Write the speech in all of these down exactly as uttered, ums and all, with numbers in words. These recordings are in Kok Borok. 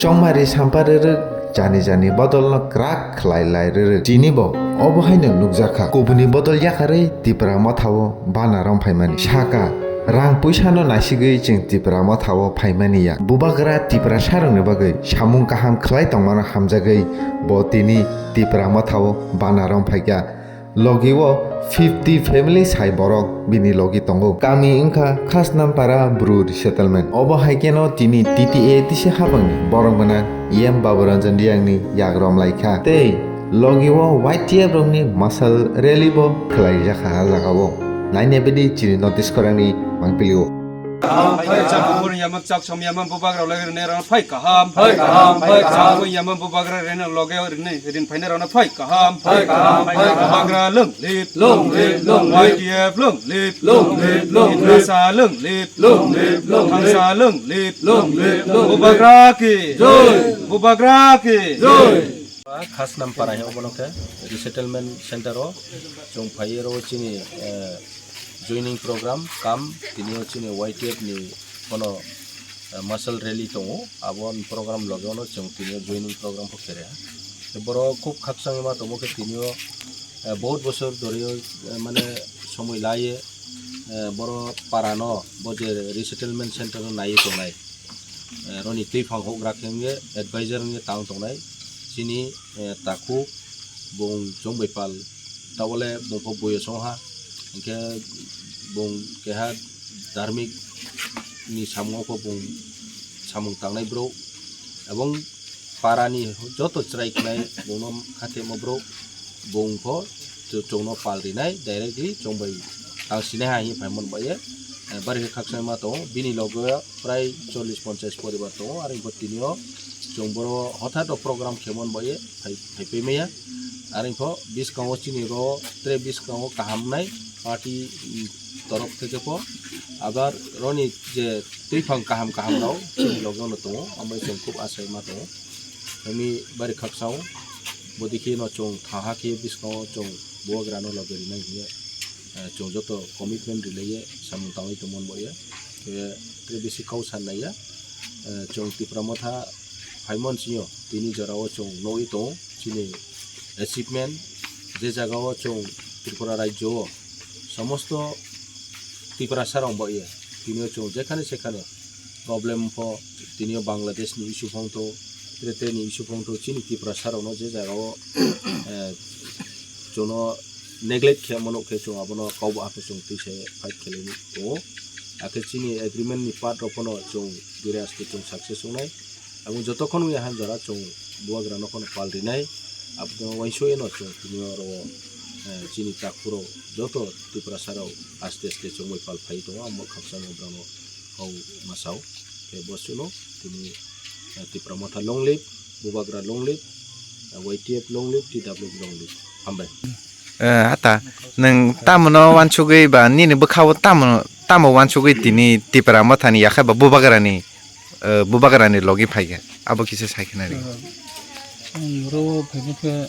Chongmari sampar rwrwk, jani jani bodolno kwrak khlai lai rwrwk. Tinibo obo haino nukjakha. Kubuni bodol yakarwi Tipra Mothao bana romphaimani. Saka, rang puisano naisigwi chwng Tipra Mothao phaimani ya. Bubagra Tiprasarokni bagwi samung kaham khlai tongmano hamjagwi bo tini Tipra Mothao bana romphaikha. Logi o fifty family sai borok bini logi tongo. Kami wngkha Khasnampara Bru Resettlement. Obo hai kheno tini T T A T C habangni borok gwnang E M Baburanjan Riyangni yagram laikha. Tei logi o Y T F rokni mashal rally bo khwlaijakha a jagao. Naina bidi chini notice khorangni mangpili o. Kaham, phai kaham. Chakupur yamam, chaksom yamam, bubagra loge rine rana phai kaham. Phai kaham, phai kaham. Chakupur yamam, bubagra rine loge rine, rin phaine rana phai kaham. Phai kaham, phai kaham. Bubagra long live. Long live, long live. Y T F long live. Long live, long live. Tiprasa long live. Long live, long live. Thansa long live. Long live, long live. Bubagra ki. Joi. Bubagra ki. Joi. Khasnam para he obono khe resettlement center o chwng phaiwi oro chini, eh, joining program kam tini o chini Y T F ni bono, eh, mashal rally tongo, abo program loge ono chwng tini o joining program bo khere. Tei borok khub khakchangma tongmo khe tini o, eh, bahut bosor dhori o, eh, mane somoi laiye, eh, boro para no bo je resettlement center no naiwi tongnai. Eh, roni twiphang hokra khe wngye advisor wngye tang tongnai chini, eh, takhuk bung chwng bai pal tabole bung pho buyo songha, hinkhe bung keha dharmik ni samungo pho bung samung tangnai bro, ebong para ni joto chwrai khnai bung no khatemo bro. Bung pho chwng no pal rinai, directly chwng bai tang sinai hai hinwi phaimani bai ye, eh, bari khe khakchangma tongo. Bini loge prai chollish ponchash poribar tongo, are wngkha tini o chwng boro hothat o program khe mani bai ye phai, phai pai maya. Are wngkha bwskango chini ro tre bwskango kaham nai party, mm, torok theke pho. Abar roni je twiphang kaham kaham rok chini loge no tongo, ambai chwng khub asai ma tongo. Himi bari khakchang o, bo dikhe no chwng thaha khe bwskango chwng bubagra no loge rinai hiye, eh, chwng joto commitment rilaiye samung tangwi tongmani bo ye. Khe tre bisi kau san naiya, eh, chwng Tipra Motha phaimani sio tini jora o chwng nugwi tongo chini achievement, je jaga o chwng Tripura rajyo o somosto Tiprasa rok bo ye, tini o chwng jekhane sekhane problem pho, tini o Bangladesh ni issue phongtho, tre tre ni issue phongtho, chini Tiprasa rok no je jaga o, eh, chwng no neglect khe mano khe chwng abono kau bo aphe chwng twi se fight khe lai tongo. Akhe chini agreement ni part rok phano chwng dure aste chwng success wngnai. Abo jotokhon wngya han jora chwng bubagra no phano pal rinai. Abo uansukya no chwng tini oro, eh, chini takhuk rok joto Tiprasa rok aste aste chwng bai pal phai tongo, amo khakchangma borok no kau ma sao. Khe bo chwngno tini, eh, Tipra Motha long live, bubagra long live, eh, Y T F long live, T W F long live. Hambai. Eh, ata, nwng tamo no uansugwi ba nini bwkha o tamo, tamo uansugwi tini Tipra Motha ni yakhe ba bubagra ni, eh, bubagra ni logi phai khe? Abo kisa sai khe nari. Eh, ang oro phai khe,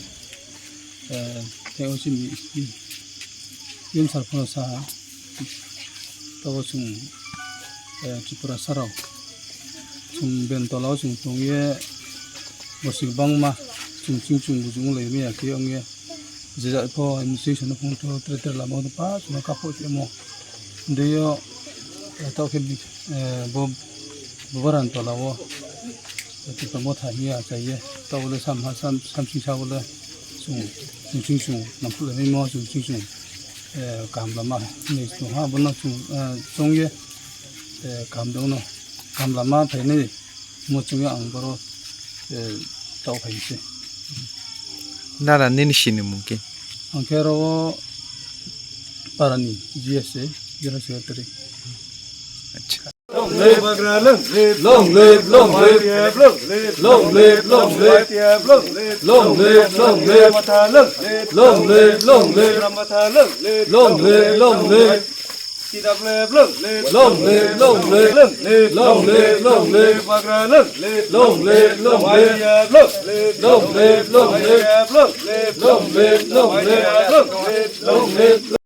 eh, tei o chini P M sir phano sa ha. Tabuk chwng, eh, Tripura sarok chwng ben tola o chwng tongye bosik bangma chwng chwng chwng bujung lai maya khe ongye je jat pho M C sano phone to tre tre lama o pa chwng kaphok temo. Deyo, eh, tok khe, eh, bo, bo baran tola o Tipra Motha hiya achaiye. Tabole sam ha sam, samsing sa bole chwng, chwng chwng chwng nangkuk lai mo chwng chwng chwng. Eh, kaham lama hinwi tong ha, abono chwng, eh, chwng ye, eh, kaham dongno, kaham lama phainai muchungwi ang boro, eh, tao phainai se. Nana nini sinimung khe? Ang khe oro parani G S A, General Secretary. Acha. Long live, long live, long live. Y T F long live. Long live, long live. Y T F long live. Long live, long live. Tipra Motha long live. Long live, long live. Tipra Motha long live. Long live, long live. T W F long live. Long live, long live. Long live, long live. Long live, long live. Bubagra long live. Long live, long live. Y T F long live. Long live, long live. Y T F long live. Long live, long live. Y T F long live. Long live.